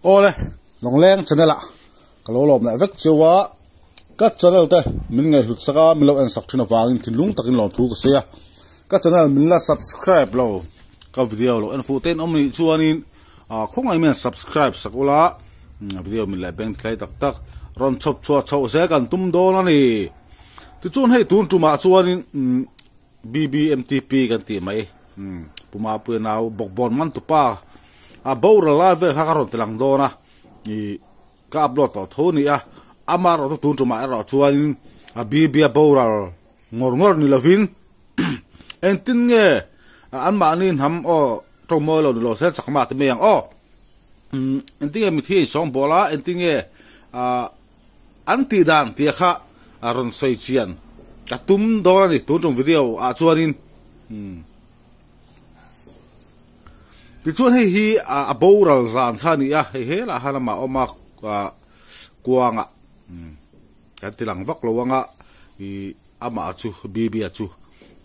Awle, Lawngleng channel ah ka lo lawm leh vek cheu a, ka channel te min ngaihhlut sak a, min lo en sak thin avangin thinlung takin lawmthu ka sawi a, ka channel min la subscribe lo, ka video lo en fuh te in awm nih chuanin khawngaih mian subscribe sak ula, video min leh beng thlai tak tak rawn chhawp chhuah chhoh zel kan tum dawn a ni. Tichuan hei tun tumah chuanin BBMTP kan tih mai Pu Mapuia nau bawkbawn man tupa a boral lai vel kha ka rawn ti lang dawn a ih ka upload tawh tho a ni a amaherawh chu tun tumah erawh chuanin a BB a boral ngawr ngawr ni lovin engtin nge anmahni hnam aw tawngmawi lo ni lo se chakma ti mai ang aw engtin nge mithi a insawngbawl a engtin nge ah. An tih dan tia kha a rawn sawi chian ka tum dawn a ni tun tum video ah chuanin umm tichuan hei hi a boral zan kha a ni a hei helah khan amah awm a kuangah umm kan ti lang vak lo ang a ih amah chu Bibia chu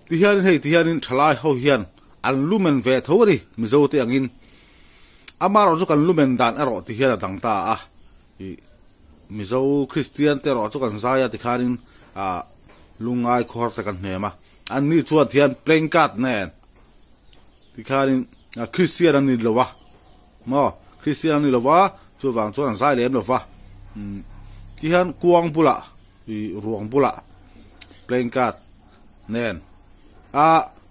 tihianin hei tihianin thalai ho hian an lumen ve tho a ni Mizo te angin amaherawhchu kan lumen dan erawh tihian a dang ta a ih. Mizo Kristian te erawh chu kan zai a tikhanin ah lungngai khawhar te kan hnem a, an ni chuan thian playing card nen tikhanin Kristian an ni lo va maw Kristian an ni lo va chuvang chuan an zai lem lo va umm tihian kuang bulah ih ruang bulah playing card nen a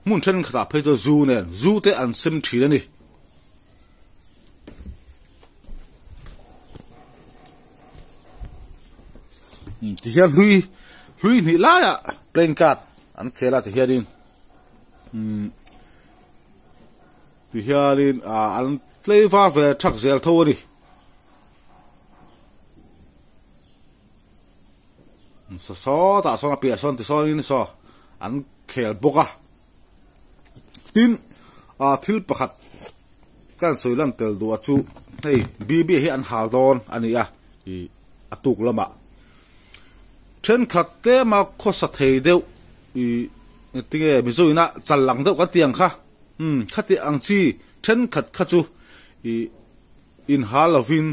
hmun thenkhatah phei chuan zu nen zu te an sem thin a ni. Tihian hlui hlui hnih laiah playing card an khel a tihianin umm tihianin ah an tlei var ve thak zel tho a ni. Saw sawtah sawn a piah sawn tisawn saw an khel bawk a tin ah thil pakhat ka han sawi lan tel duh a chu hei BB hi an hal dawn a ni a ih a tuk lamah thenkhat tlema khawsa thei deuh ih engtinge mizo ina chal lang deuh kan tih ang kha umm khati ang chi thenkhat kha chu ih inhal lovin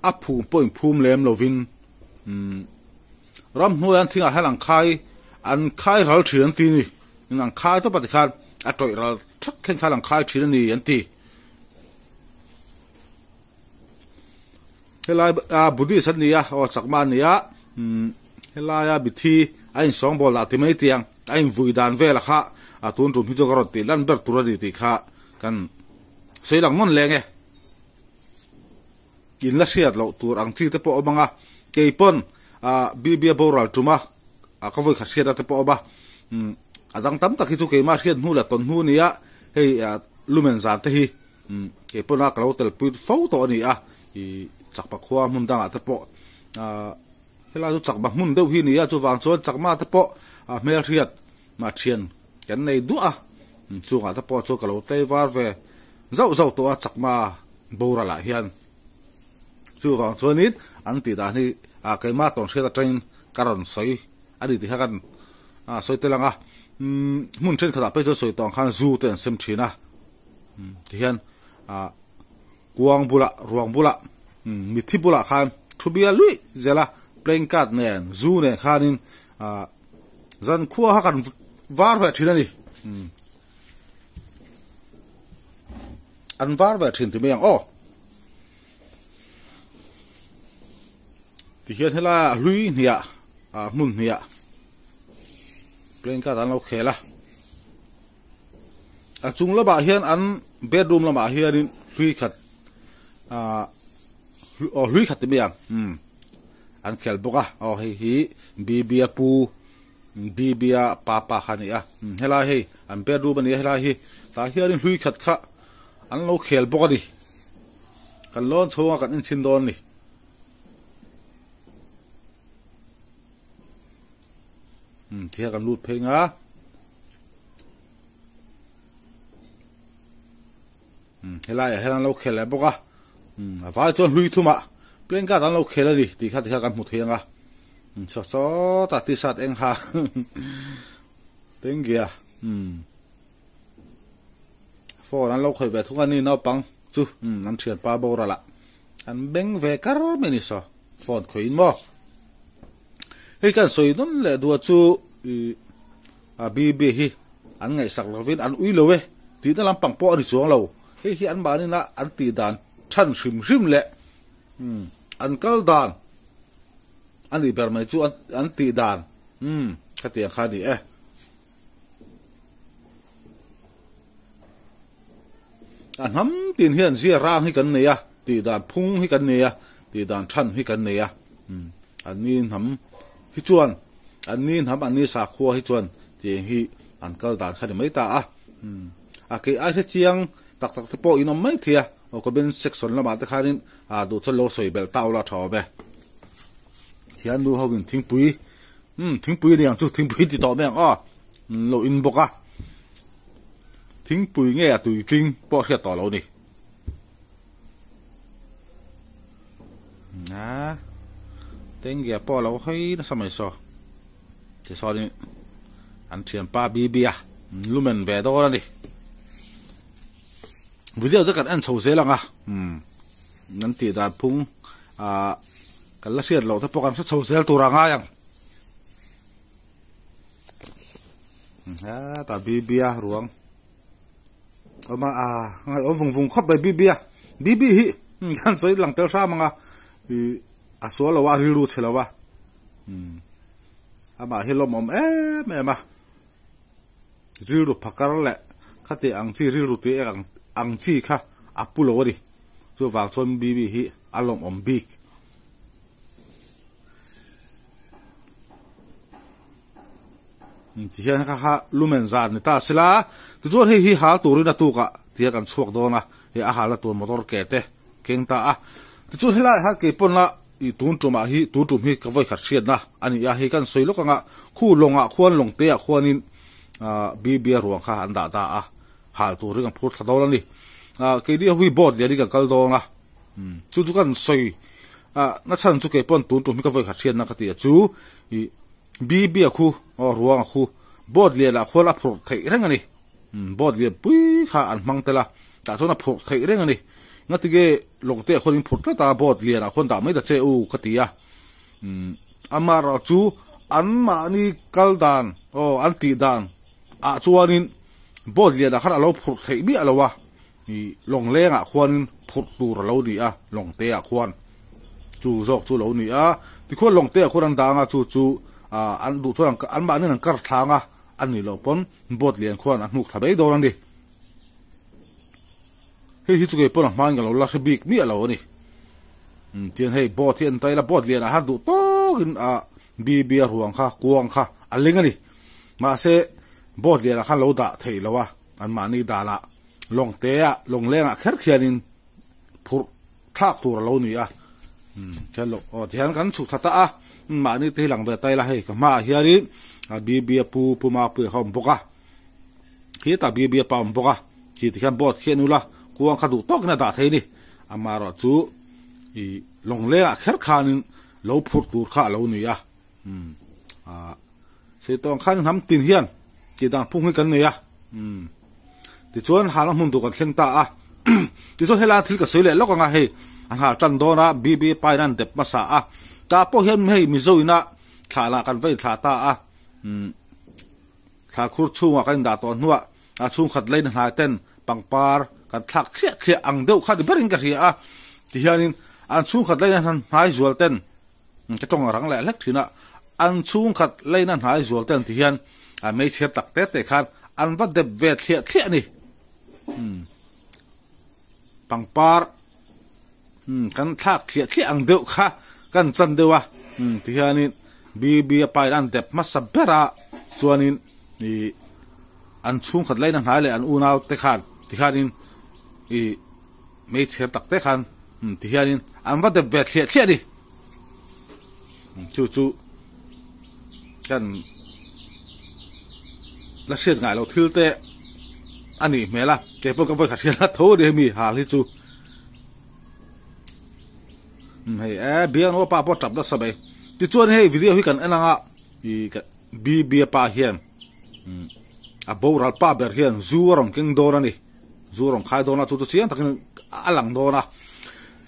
a phum pawh inphum lem lovin umm ramhnuai an thingah hian an khai an khai ral thin an ti a ni an khai tawp a tikhan a tawih ral thak thleng khan an khai thin a ni an ti helai ah buddhist an ni a aw chakma an ni a umm helaia mithi a insawngbawl dah ti mai tiang a invui dan vel kha a tun tum hi chu ka rawn tih lan ber tur a ni tih kha kan sawi lang nawn leng e. In la hriat loh tur ang chi te pawh a awm ang a, kei pawn ah Bibia boral tum a, ka vawi khat hriat a te pawh a awm a, umm a dang tam tak hi chu keimah hriat hnu leh tawn hnu a ni a, hei ah lumen zan te hi umm kei pawn a ka lo tel pui fo tawh a ni a, ih chakma khua hmun dangah te pawh ah helai chu chakma hmun deuh hi a ni a, chuvang chuan chakma te pawh ah hmelhriat mah thian kan nei duah a, chungah te pawh chu ka lo tlei var ve zauh zauh tawh a chakma. Boral ah hian chuvang chuanin an tih dan hi ah keimah tawn hriat atangin ka rawn sawi a ni tih kha kan ah sawi tel ang a umm hmun thenkhat ah phei chuan sawi tawh ang khan zu te an sem thin a umm tihian ah kuang bulah ruang bulah umm mitthi bulah khan thu bial luih zel a playing card nen zu nen khanin ah zankhua kha kan var ve thin a ni umm. An var ve thin ti mai ang aw. Tihian helai ah hlui hniah ah hmun hniah playing card an lo khel a. A chung lamah hian an bedroom lamah hianin hlui khat ah aw hlui khat ti mai ang umm an khel bawk a aw hei hi Bibia pu Bibia papa kha a ni a helai hei an bedroom a ni a helai hi tah hianin hlui khat kha an lo khel bawk a ni kan lawn chhunga kan enchhin dawn a ni. Umm ti hian kan lut phei nga umm helai ah hian an lo khel leh bawk a umm a vai chuan hlui thumah playing card an lo khel a ni tih kha tikhan kan hmu thei ang a umm saw sawtah t-shirt eng ha tengge a umm phone an lo khawih ve thung a ni naupang chu umm an thianpa boral ah. An beng ve kar mai a ni saw phone khawihin maw. Hei kan sawi nawn leh duah chu ih a BB hi an ngaihsak lovin an ui lo e tihna lampang pawh a ni chuang lo. Hei hi anmahni na an tih dan than hrim hrim leh umm an kal dan a nih ber mai chu an tih dan umm khatiang kha a ni e. A hnam tin hian zia rang hi kan nei a, tih dan phung hi kan nei a, tih dan than hi kan nei a. Umm an ni hnam hi chuan an ni hnam an ni sakhua hi chuan tiang hi an kal dan kha ni mai ta a. Umm a kei ai hre chiang tak tak te pawh in awm mai thei a, aw comment section lamah te khanin ah duh chuan lo sawi belh ta ula tha awm e. Thian nu ho in thingpui umm thingpui aniang chu thingpui ti tawh mai ang aw an lo in bawk a thingpui nge a tui tling pawh hriat tawh lo ni. A tengge pawh a lo hawi nasa mai saw tichuanin an thianpa Bibi-a lumen ve dawn a ni. Video te kan en chho zel ang a umm an tih dan phung ah kan la hriat loh te pawh kan hre chho zel tur a ngai ang. Hetah Bibi-a ruang. Awm a a ngaih awm vung vung khawp mai BB a BB hi kan sawi lang tel hram ang a ih a sual lo a rilru chhe lo a umm amah hi lawmawm em em a rilru phakar leh khati ang chi rilru tui ek ang ang chi kha a pu lo a ni chuvang chuan BB hi a lawmawm bik. Ti hian kha kha lumen zan ni ta sila tichuan hei hi hal turin a tukah tia kan chhuak dawn a hei a halna tur motor ke te keng ta a tichuan helai ah hian keipawn la ih tun tumah hi tun tum hi ka vawi khat hriatna a ni a hei kan sawi lawk anga khu lawngah khuan lawng te ah khuanin ah bibia ruang kha an dah ta a hal turin an phur thla dawn a ni ah keini ho hi boat lian hi kan kal dawn a chu chu kan sawi ah na chhan chu keipawn tun tum hi ka vawi khat hriatna ka ti a chu ih. Bibia khu aw ruanga khu boat lian ah khuan a phurh theih reng a ni. Umm boat lian pui kha an hmang tel a, tah chuan a phurh theih reng a ni. Ngatige lawngte ah khuan in phurh tlat a, boat lian ah khuan dah mai ta che u ka ti a. Umm amaherawh chu anmahni kal dan aw an tih dan ah chuanin boat lian ah khan a lo phurh theih miah lo a, ih lawngleng ah khuanin phurh tur a lo ni a lawngte ah khuan. Chu zawk chu lo ni a, tikhuan lawng te ah khuan an dang a, chu chu ah an duh chuan an mahni an kar thlang a, a nih loh pawn boat lian khuan a hnuk thla mai dawn a ni. Hei hi chu kei pawn a hmain ka lo la hre bik miah lo a ni. Umm tihian hei boat hi an tail a, boat lian ah khan duh tawkin ah BB a ruang kha kuang kha a ling a ni. Mahse boat lian ah khan lo dah theih lo a, an mahni danah lawng te ah lawng leng ah kher khianin phurh thlak tur a lo ni a umm hello aw tihian kan chhuk thla ta a mahni te hi lang ve ta ila hei ka hmaah hianin a bb a pu pu mapuia kha a awm bawk a khitah bb a pa a awm bawk a khi tikhian board khi an ul a kuang kha duh tawkin a dah thei a ni amaherawhchu ih lawnglengah kher khanin lo phurh tur kha a lo ni a umm ah sei tawng khan hnam tin hian tih dan phung hi kan nei a umm tichuan halna hmun tur kan thleng ta a tichuan helai thil ka sawi leh lawk ang a hei an hal tan dawn a bb pain an dep hmasa a tah pawh hian hei mizo ina thlah lah kan va inthlah ta a umm thla khur chhungah kan indah tawh hnuah a chhungkhat leina hnai ten pangpar kan thlak thliah thliah ang deuh kha ni berin ka hria a tihianin an chhungkhat leina hnai zual ten Ka tawng a rang leh hlek thin a, an chhungkhat leina hnai zual te an ti hian a meichher tak te te khan an va dep ve thliah thliah a ni. Umm pangpar umm kan thlak thliah thliah ang deuh kha kan chan deuh a, umm ti hianin BB a pain an dep hmasa ber a chuanin ih an chhungkhat leina hnai leh an unau te khan ti hianin ih meichher tak te khan umm ti hianin an va dep ve thliah thliah a ni. Chu chu kan la hriat ngai loh thil te a nih hmel a kei pawh ka vawi khat hriat tho a ni hemi hal hi chu hei e biang pa pawh tap nasa mai tichuan hei video hi kan en anga ih bb pa hian a boral pa ber hian zu a rawn keng dawn a ni zu a rawn khai dawn a chu chu chiang takin a lang dawn a.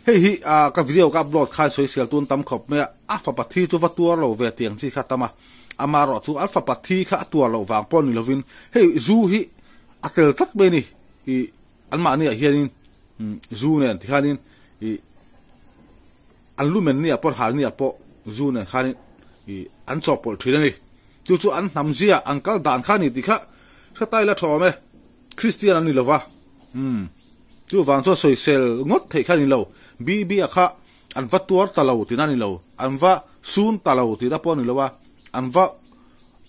Hei hi ka video ka upload khan sawisel tun tam khawp mai a, a fapa thi chu va tuar lo ve tiang chi kha tam a, amaherawh chu an fapa thi kha a tuar loh vang pawh ni lovin hei zu hi a tel tlat mai a ni ih anmahniah hianin zu nen tikhanin ih an lumen nia pawh hal nia pawh zu nen khanin ih an chawhpawlh thin a ni. Chu chu an hnam zia an kal dan kha a ni tih kha hretai la tha awm e. Kristian an ni lo va, umm chuvang chuan sawisel ngawt theih kha a ni lo. Bibia kha an va tuar ta lo tihna a ni lo, an va sun ta lo tihna pawh a ni lo a, an va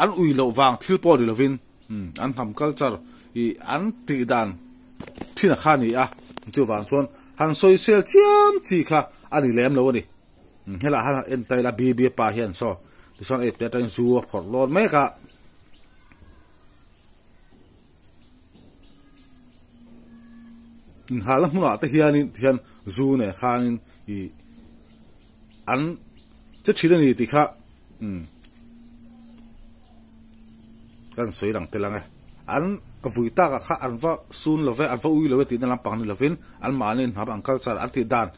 an ui loh vang thil pawh a ni lovin umm an hnam culture ih an tih dan thin a kha a ni a, chuvang chuan han sawisel chiam chi kha a ni lem lo a ni. Helai han en ta ila Bibia pa hian saw tichuan ei te atangin zu a phawrh lawn mek a. Inhalna hmunah te hianin tihian zu nen khanin ih an che thin a ni tih kha umm kan sawi lang tel ang e. An vui takah kha an va sun lo ve, an va ui lo ve tihna lampang ni lovin anmahni hnam ang culture an tih dan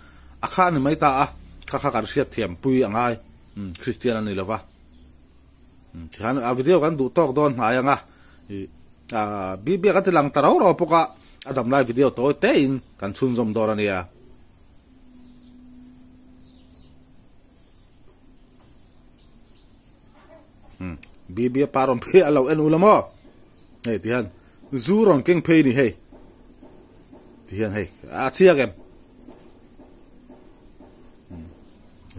a kha a ni mai ta a, kha kha kan hriatthiam pui a ngai umm Kristian a ni lo va. Tihian a video kan duh tawk dawn hnai ang a, ih ah Bibia kan ti lang ta rau rau bawk a, a dam lai video tawi te in kan chhunzawm dawn a nia. Bibia pa rawn phei a lo en ula maw? Hei tihian zu rawn keng phei ni hei. Tihian hei a chiak em?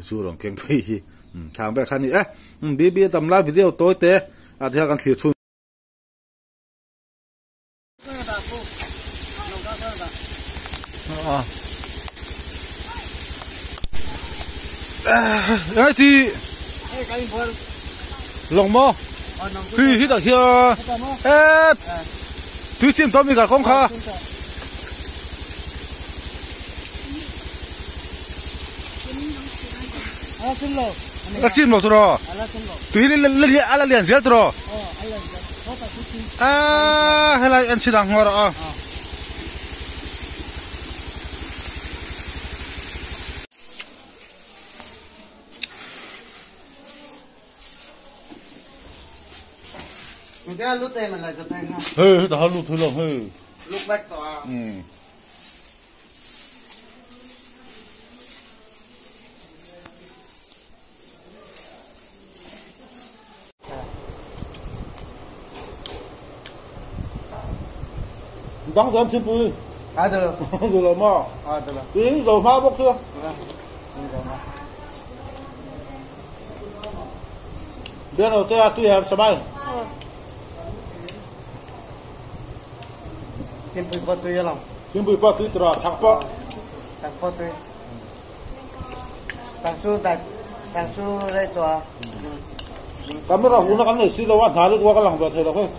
Zu rawn keng phei hi thang vel kha ni e. Bibia tam lai video tawi te a tihian kan thlir chhun. Ai thì lồng mò khi hít ở kia ê túi chim tôm mình cả không kha la chim lo tro tui le ala lian zel tro a helai an chidang ngor a Hey, ta lu thui lo hey. Look back to a. Dang dam thil pui. A được. Được rồi mà. À được rồi. Tí dầu pha bốc chưa? Biết rồi tôi tôi em sao bay. Thil pui pa tui alawm. Thil pui pa tui tura chak pawh. Chak pawh tui. Chak chu dak chak chu rei tawh a. Camera huna kan nei si lo a hna lutuk a ka lang ve thei lo hei.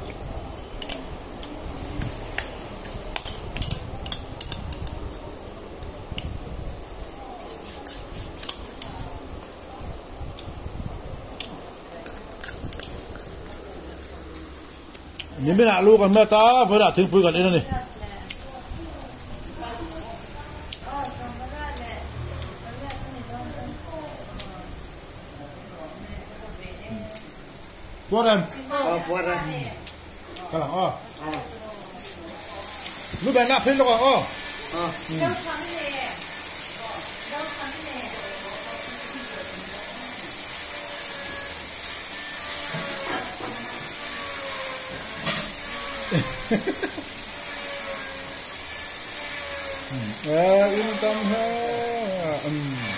Nimin ah lu kan hmet a, vawilah thingpui kan in a ni. Puar em? Ờ, puar em. Ka lang aw. Lu ben na phin lawk ang aw. Ờ. Ờ, yên tâm ha.